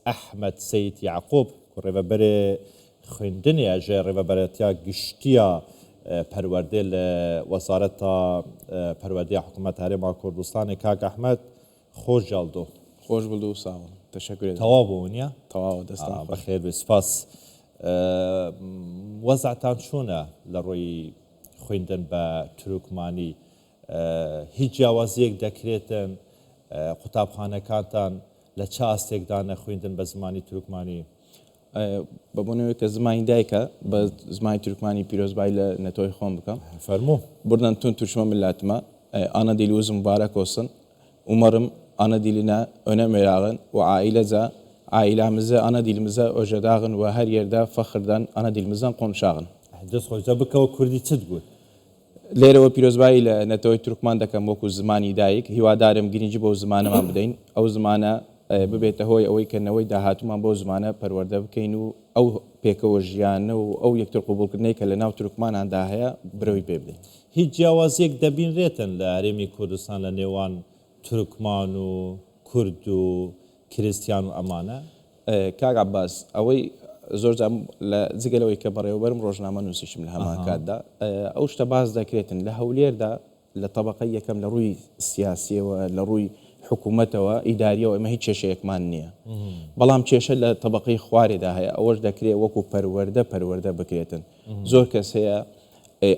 ئەحمەد سەید یەعقوب کو ڕێڤەبەرێ خوێندنێ ژە ڕێڤەبەرەتیا گشتیا پەروەردێ لە وەزارەتا پەروەردەیا حکوومەت هەرێما کوردستانێ کاک ئەحمەد خۆش جاڵدۆ. خۆش بڵدو ساوڵ. تەشەکر ederim. تەواو بۆ ونیە؟ تەواوە دەستان خۆش. بەخێر بێ سپاس. وەزعتان چۆنە لە ڕووی خویندن بە تورکمانی؟ هیچ جیاوازیەک دەکرێتن؟ قوتابخانەکانتان لە چ ئاستێکدانە خویندن بە زمانی تورکمانی؟ بە بۆنەوەی کە زمانی دایکە بە زمانی تورکمانی پیرۆزبایی لە نەتەوەی خۆم بکەم. فەرموو. Buradan tüm Türkmen milletime ana dilimiz mübarek olsun. Umarım ana diline önem vereğin ve ailece ailemize ana dilimize öjedağın ve her yerde fakirden ana dilimizden konuşağın. دەست خۆش جا بکەوە کوردی چت گوت؟ لێرەوە پیرۆزبایی لە نەتەوەی تورکمان دەکەم وەکو زمانی دایک، هیوادارم گرنگی بەو زمانەمان بدەین، ئەو زمانە ببێتە هۆی ئەوەی کە نەوەی داهاتوومان بەو زمانە پەروەردە بکەین و ئەو پێکەوە ژیانە و ئەو یەکتر قبوڵکردنەی کە لەناو تورکماناندا هەیە برەوی پێ بدەین. هیچ جیاوازیەک دەبینرێتن لە هەرێمی کوردستان لە نێوان تورکمان و کورد و کریستیان و ئەمانە؟ کاک عەباس، ئەوەی زۆر جار لە جگە لەوەی کە بەڕێوەبەرم ڕۆژنامەنووسیشم لە هەمان کاتدا ئەو شتە باس دەکرێتن لە هەولێردا لە تەبەقەی یەکەم لە ڕووی سیاسیەوە لە ڕووی حکوومەتەوە ئیداریەوە ئێمە هیچ کێشەیەکمان نییە بەڵام کێشە لە تەبەقەی خوارێدا هەیە ئەوەش دەکرێت وەکو پەروەردە پەروەردە بکرێتن زۆر کەس هەیە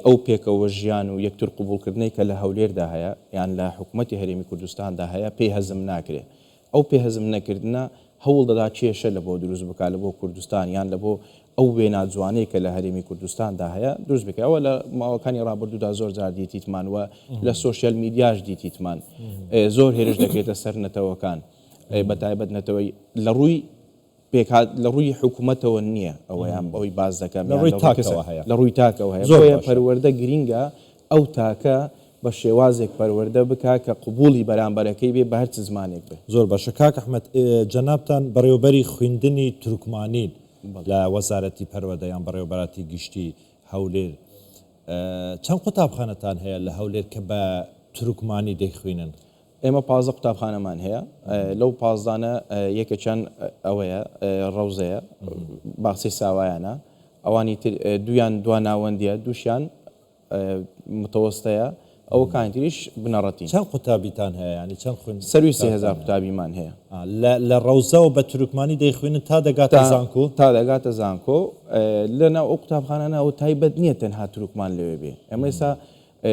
ئەو پێکەوە ژیان و یەکتر قبوڵکردنەی کە لە هەولێردا هەیە یان لە حکوومەتی هەرێمی کوردستاندا هەیە پێی هەزم ناکرێت ئەو پێ هەزم نەکردنە هەوڵ دەدا کێشە لە بۆ دروست بکا لە بۆ کوردستان یان لە بۆ ئەو وێنا جوانەی کە لە هەرێمی کوردستاندا هەیە دروست بکا. ئەوە لە ماوەکانی ڕابردوودا زۆر جار دیتیتمان و لە سۆشیال میدیاش دیتیتمان زۆر هێرش دەکرێتە سەر نەتەوەکان بە تایبەت نەتەوەی لە ڕووی پێکهات لە ڕووی حکوومەتەوە نییە ئەوەیان ئەوەی باس دەکەم لە ڕووی تاکەوە هەیە لە ڕووی تاکەوە هەیە بۆیە پەروەردە گرینگە ئەو تاکە بە شێوازێک پەروەردە بکا کە قبوڵی بەرامبەرەکەی بێ بە هەر چ زمانێک بێ. زۆر باشە کاک ئەحمەد جەنابتان بەڕێوەبەری خویندنی تورکمانین لە وەزارەتی پەروەردە یان بەڕێوەبەراتی گشتی هەولێر چەند قوتابخانەتان هەیە لە هەولێر کە بە تورکمانی دەیخوینن؟ ئێمە 15 قوتابخانەمان هەیە لەو پازدانە یەکێکیان ئەوەیە ڕەوزەیە باخچەی ساوایانە ئەوانی تر دویان دوا ناوەندیە دووشیان متەوەستەیە ئەوەکانی تریش بنەڕەتین. چەند قوتابیتان هەیە یانی چەند خوێندکارتان هەیە؟ سەروی 3000 قوتابیمان هەیە. لە ڕەوزەوە بە تورکمانی دەیخوێنن تا دەگاتە زانکۆ؟ تا دەگاتە زانکۆ لەناو ئەو قوتابخانانە ئەوە تایبەت نییە تەنها تورکمان لەوێ بێ ئێمە ئێستا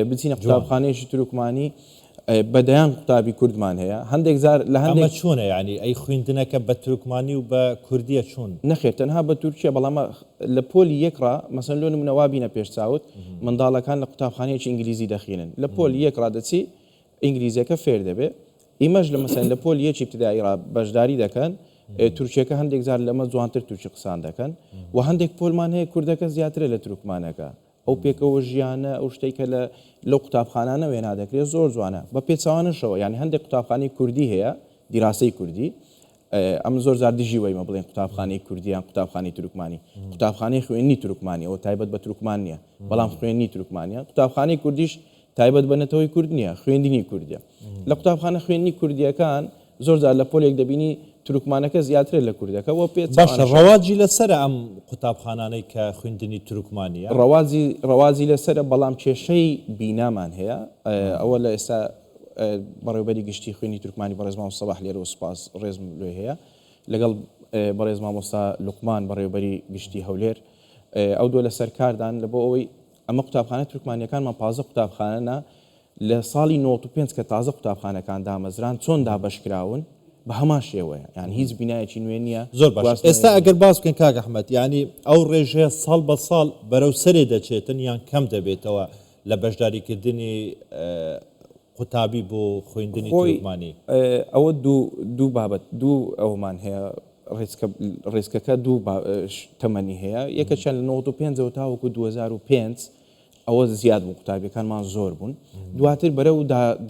بچینە قوتابخانەیەکی تورکمانی بە دەیان قوتابی کوردمان هەیە هەندێک جار لە هەندێک ئەمە چۆنە یانی ئەی خویندنەکە بە تورکمانی و بە کوردیە چۆن؟ نەخێر تەنها بە تورکیە بەڵام لە پۆلی یەک ڕا مەسەن لۆ نمونە وا بینە پێش چاوت منداڵەکان لە قوتابخانەیەکی ئینگلیزی دەخینن لە پۆلی یەک ڕا دەچی ئینگلیزیەکە فێر دەبێ ئیمەش لە مەسەن لە پۆلی یەکی ابتدایی ڕا بەشداری دەکەن تورکیەکە هەندێک جار لەمە جوانتر تورکی قسان دەکەن و هەندێک پۆلمان هەیە کوردەکە زیاترە لە تورکمانەکە ئەو پێکەوە ژیانە، ئەو شتەی کە لە لەو قوتابخانانە وێنا دەکرێت زۆر جوانە. بە پێچەوانەشەوە یانی هەندێک قوتابخانەی کوردی هەیە، دیراسەی کوردی، ئەمن زۆر جار دژی وەیمە بڵێن قوتابخانەی کوردی یان قوتابخانەی تورکمانی. قوتابخانەی خوێندنی تورکمانی، ئەوە تایبەت بە تورکمان نییە، بەڵام خوێندنی تورکمانیە. قوتابخانەی کوردیش تایبەت بە نەتەوەی کورد نییە، خوێندنی کوردیە. لە قوتابخانە خوێندنی کوردییەکان زۆر جار لە پۆلێک دەبینی تورکمانەکە زیاترە لە کوردەکە و باشە پێچەوانەشەوە. ڕەواجی لەسەرە ئەم قوتابخانانەی کە خویندنی تورکمانیە؟ ڕەواجی ڕەواجی لەسەرە بەڵام کێشەی بینامان هەیە ئەوە لە ئێستا بەڕێوبەری گشتی خوێندنی تورکمانی بەڕێز مامۆستا سەباح لێرەوە سوپاس ڕێزم لۆی هەیە لەگەڵ بەڕێز مامۆستا لوقمان بەڕێوبەری گشتی هەولێر ئەو دووە لەسەر کاردان لە بۆ ئەوەی ئەمە قوتابخانە تورکمانیەکانمان 15 قوتابخانەنە لە ساڵی 95 کە تازە قوتابخانەکان دامەزران چۆن دابەشکراون بە هەمان شێوەیە یان هیچ بینایەکی نوێ نییە زۆر باش ئێستا ئەگەر باس بکەین کاک ئەحمەد یانی ئەو ڕێژەیە ساڵ بە ساڵ بەرەو سەرێ دەچێتن یان کەم دەبێتەوە لە بەشداریکردنی قوتابی بۆ خوێندنی خۆی تورکمانی؟ ئەوە دوو دوو بابەت دوو ئەومان هەیە ڕێچکە ڕێچکەکە دوو تەمەنی هەیە یەکەکیان لە 95 ەوە تاوەکو 2005 ئەوە زیاد بوو قوتابیەکانمان زۆر بوون دواتر بەرەو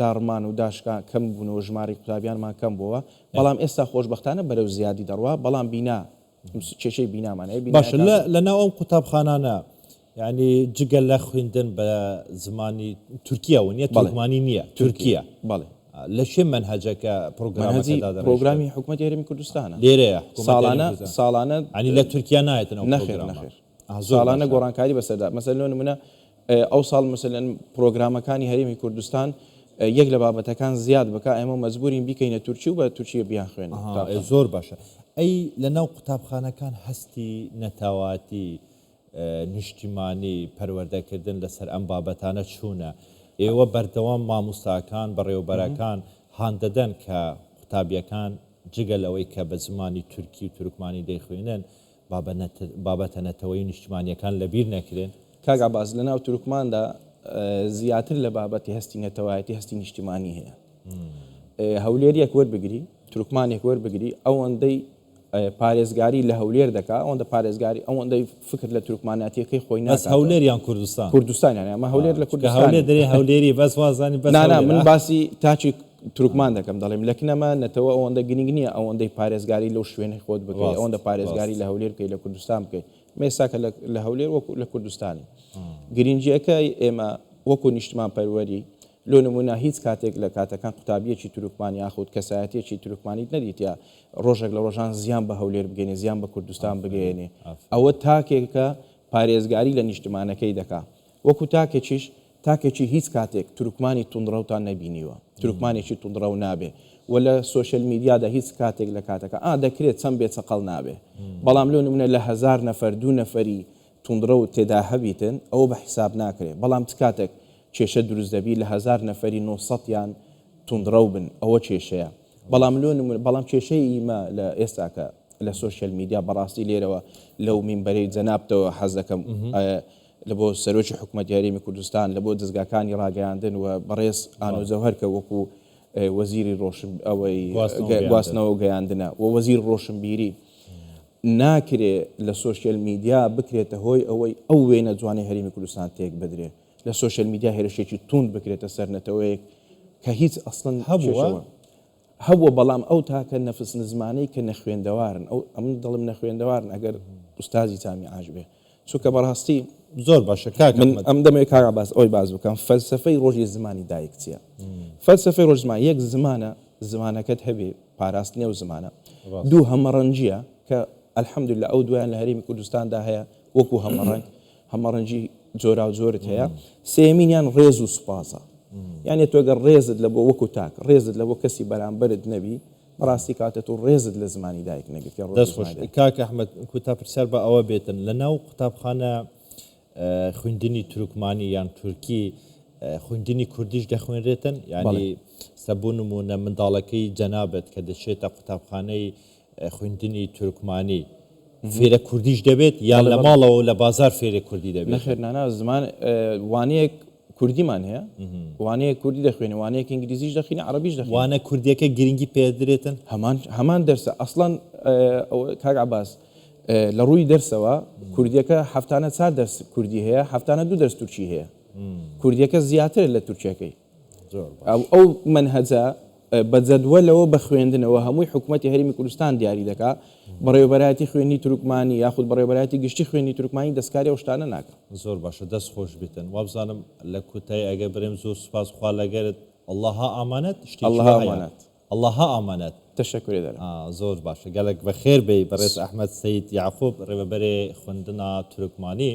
داڕمان و داشکا کەم بوونەوە ژمارەی قوتابیانمان کەم بووە بەڵام ئێستا خۆشبەختانە بەرەو زیادی دەڕوا بەڵام بینا کێشەی بینامان هەیە باشە بیناکان لە ناو ئەم قوتابخانانە یعنی جگە لە خوێندن بە زمانی تورکیاوە نییە بەڵێ تورکمانی نییە تورکی تورکیە بەڵێ. لە کێ مەنهەجەکە پرۆگرامەکە مەنهەجی دادەڕێژرێت؟ پرۆگرامی حکومەتی هەرێمی کوردستانە. لێرەیە حکومەتی هەرێمی ساڵانە کوردستان. ساڵانە یانی لە تورکیا نایەتن ئەو نەخێر پرۆگرامە. نەخێر. ئا زۆر ساڵانە باشە. گۆڕانکاری بەسەردا مەسەلەن لۆ نمونە ئەو ساڵ مەسەلەن پرۆگرامەکانی هەرێمی کوردستان یەک لە بابەتەکان زیاد بکا ئێمە مەجبورین بیکەینە تورکی و بە تورکی بیانخوێنین ئەها قوتابخانە. زۆر باشە. ئەی لە ناو قوتابخانەکان هەستی نەتەوایەتی نیشتیمانی پەروەردەکردن لەسەر ئەم بابەتانە چوونە؟ ئێوە بەردەوام ماموستاکان، بەڕێوەبەرەکان هاندەدەن کە قوتابیەکان جگە لەوەی کە بە زمانی تورکی و تورکمانی دەیخوێنن، بابەتە نەتەوەیی و نیشتیمانیەکان لەبیر نەکرێن؟ کاک عەباس، لەناو تورکماندا زیاتر لە بابەتی هەستی نەتەوایەتی هەستی نیشتیمانی هەیە. هەولێریەک وەربگری، تورکمانێک وەربگری، ئەوەندەی پارێزگاری لە هەولێر دەکا ئەوەندە پارێزگاری ئەوەندەی فکر لە تورکماناتیەکەی خۆی بەس ناکاتەوە. هەولێر یان کوردستان؟ کوردستان یانی ئەمە هەولێر لە چونکە کوردستانی. هەولێر دەرێ هەولێری بەس وازانی بەس نا نا هەولێر من ئا. باسی تاکی تورکمان دەکەم دەڵێم لە کنەمە نەتەوە ئەوەندە گرنگ نییە ئەوەندەی پارێزگاری لەو شوێنەی خۆت بکەی ڕاست ئەوەندە پارێزگاری ڕاست. لە هەولێر بکەی لە کوردستان بکەی مێستا کە لە لە هەولێر وەکو لە کوردستانی گرنگیەکەی ئێمە وەکو نیشتمان پەروەری لۆ نموونە هیچ کاتێک لە کاتەکان قوتابییەکی تورکمان یاخود کەسایەتییەکی تورکمانیت نەدیتە ڕۆژێک لە ڕۆژان زیان بە هەولێر بگەینێ، زیان بە کوردستان ئافەرین بگەیەنێ. ئافەرین. ئەوە تاکێکە پارێزگاری لە نیشتمانەکەی دەکا. وەکو تاکێکیش تاکێکی هیچ کاتێک تورکمانی توندڕەوتان نەبینیوە. تورکمانێکی توندڕەو نابێ و لە سۆشیال میدیادا هیچ کاتێک لە کاتەکە ئا دەکرێ چەند بێ چەقەڵ نابێ. بەڵام لۆ نموونە لە هەزار نەفەر دوو نەفەری توندڕەو تێدا هەبیتن ئەوە بە حیساب ناکرێ بەڵام چ کاتێک کێشە دروست دەبی لە هەزار نەفەری نۆسەتیان توندڕەو بن ئەوە کێشەیە بەڵام لۆ نمونە بەڵام کێشەی ئیمە لە ئێستاکە لە سۆشیال میدیا بەڕاستی لێرەوە لەو مینبەرەی جەنابتەوە حەز دەکەم لە بۆ سەرۆکی حکومەتی هەرێمی کوردستان لە بۆ دەزگاکانی ڕاگەیاندن و بەڕێز ئانۆ جەوهەر کە وەکو وەزیری ڕۆشن ئەوەی گواستنەوە گەیاندنە و وەزیر ڕۆشنبیری ناکرێ لە سۆشیال میدیا بکرێتە هۆی ئەوەی ئەو وێنە جوانەی هەرێمی کوردستان تێک بدرێ، لە سۆشیال میدیا هێرشێکی توند بکرێتە سەر نەتەوەیەک کە هیچ ئەسڵەن هەبووە؟ هەبووە بەڵام ئەو تاکە نەفس نزمانەی کە نەخوێندەوارن ئەو ئەمن دەڵێم نەخوێندەوارن ئەگەر ئوستازی جامیعاش بێ چونکە بەڕاستی زۆر باشە کاک من ئەحمەد. ئەم دەمەوێ کاک عەباس ئەوەی باس بکەم فەلسەفەی ڕۆژی زمانی دایک چییە؟ فەلسەفەی ڕۆژ زمان یەک زمانە زمانەکەت هەبێ پاراستنی ئەو زمانە ڕاستە. دوو هەمەڕەنگییە کە الحمدللە ئەو دوایان لە هەرێمی کوردستاندا هەیە وەکو هەمەڕەنگ هەمەڕەنگی جۆراوجۆرت هەیە سێیەمینیان ڕێز و سوپاسە یانێ تۆ گەر ڕێزت لە بۆ وەکو تاک ڕێزت لە بۆ کەسی بەرامبەرت نەبی بەڕاستی کاتێ تۆ ڕێزت لە زمانی دایک نەگرت یا ڕۆژی دەست خۆش زمانی دایک. کاک ئەحمەد کوتا پرسیار با ئەوە بێتن لە ناو قوتابخانە خویندنی تورکمانی یان تورکی خویندنی کوردیش دەخوێنرێتن یانی سە بۆ نموونە منداڵەکەی جەنابت کە دەچێتە قوتابخانەی خویندنی تورکمانی فێرە کوردیش دەبێت یان لە ماڵەوە و لە بازار فێرێ کوردی دەبێت؟ نەخێر نانا زمان وانەیەک کوردیمان هەیە وانەیەک کوردی دەخوێنێ وانەیەک ئینگلیزیش دەخینە عەرەبیش دەخینە. وانە کوردیەکە گرنگی پێدرێتن؟ هەمان هەمان دەرسە ئەسڵەن کاک عەباس لە ڕووی دەرسەوە کوردیەکە هەفتانە چار دەرس کوردی هەیە هەفتانە دوو دەرس تورکی هەیە کوردیەکە زیاترە لە تورکیەکەی ئەو ئەو مەنهەجە بە جەدوەلەوە بە خوێندنەوە هەمووی حکوومەتی هەرێمی کوردستان دیاری دەکا بەڕێوەبەرایەتی خوێندنی تورکمانی یاخود بەڕێوەبەرایەتی گشتی خوێندنی تورکمانی دەستکاری ئەو شتانە ناکا. زۆر باشە دەست خۆش بیتن وابزانم لە کوتایی ئەگەر برێم زۆر سوپاس خوا لەگەرت اللە ها ئامانەت شتێکی اللە وا هەیە ئامانەت. اللە ها ئامانەت. تەشەکورێ دەرم. ئا زۆر باشە گەلەک بەخێر بێی بەڕێز ئەحمەد سەید یەعقوب ڕێوەبەرێ خوندنا تورکمانی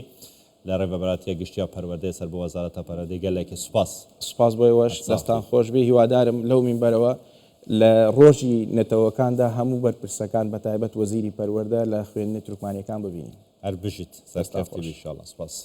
لە ڕێڤەبەراتیە گشتیا پەروەردەێ سەر بە وەزارەتا پەروەردەی گەلەکی سوپاس. سوپاس بۆ ئێوەش هەر ساغ دەستان بی. خۆش بی هیوادارم لەو مینبەرەوە لە ڕۆژی نەتەوەکاندا هەموو بەرپرسەکان بەتایبەت وەزیری پەروەردە لە خوێندنی تورکمانیەکان ببینین. هەر بژیت دەستان سەرکەفتی خۆش. بی ئیشاڵا سوپاس.